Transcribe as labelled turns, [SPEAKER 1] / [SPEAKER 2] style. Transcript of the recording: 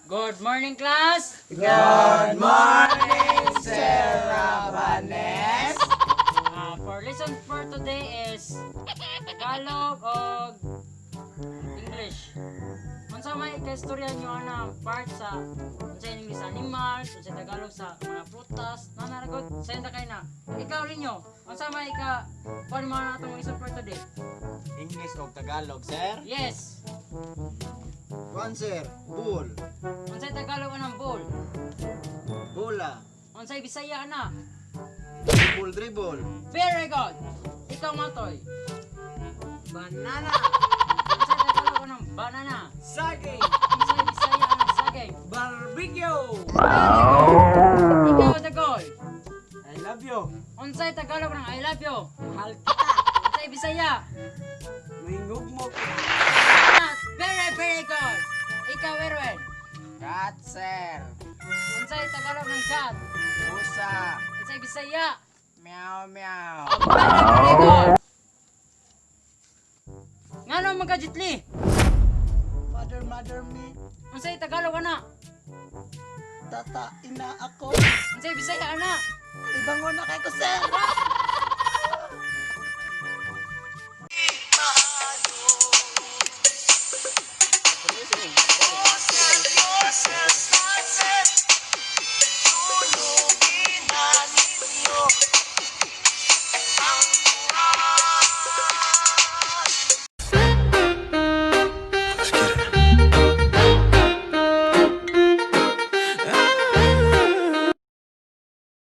[SPEAKER 1] Good morning, class!
[SPEAKER 2] Good morning, Sir Rabanes.
[SPEAKER 1] For lesson for today is Tagalog o English. Unsa may kaistorya nyo ana part sa unsa English sa animals, unsa Tagalog sa mga prutas, nanaragot sa ta kay na. Ikaw ninyo, unsa may ka kuan mo na atong lesson for today?
[SPEAKER 2] English o Tagalog, sir?
[SPEAKER 1] Yes.
[SPEAKER 2] Kuan, sir. Bull.
[SPEAKER 1] Unsay Tagalog anang bull?
[SPEAKER 2] Bola.
[SPEAKER 1] Unsay Bisaya ana?
[SPEAKER 2] Dribble, dribble.
[SPEAKER 1] Very good. Ikaw, Matoy.
[SPEAKER 3] Banana.
[SPEAKER 1] Unsay Tagalog anang banana?
[SPEAKER 3] Saging.
[SPEAKER 1] Unsay Bisaya anang saging?
[SPEAKER 3] Barbecue.
[SPEAKER 1] Ikaw, Dagoy.
[SPEAKER 3] I love you.
[SPEAKER 1] Unsay Tagalog ng "I love you"?
[SPEAKER 3] Mahal kita.
[SPEAKER 1] Unsay Bisaya?
[SPEAKER 3] Mahingog mo.
[SPEAKER 1] Ah, very, very good. Ikaw, Erwin.
[SPEAKER 2] Cat, sir.
[SPEAKER 1] Unsay Tagalog ng cat?
[SPEAKER 2] Pusa.
[SPEAKER 1] Unsay Bisaya?
[SPEAKER 2] Meow, meow.
[SPEAKER 1] Very, very good. Ngano man ka, Jitli?
[SPEAKER 4] Father, mother, me,
[SPEAKER 1] Unsay Tagalog ana?
[SPEAKER 4] Tata, ina ako.
[SPEAKER 1] Unsay Bisaya ana?
[SPEAKER 4] Ibangon na kay ko, sir.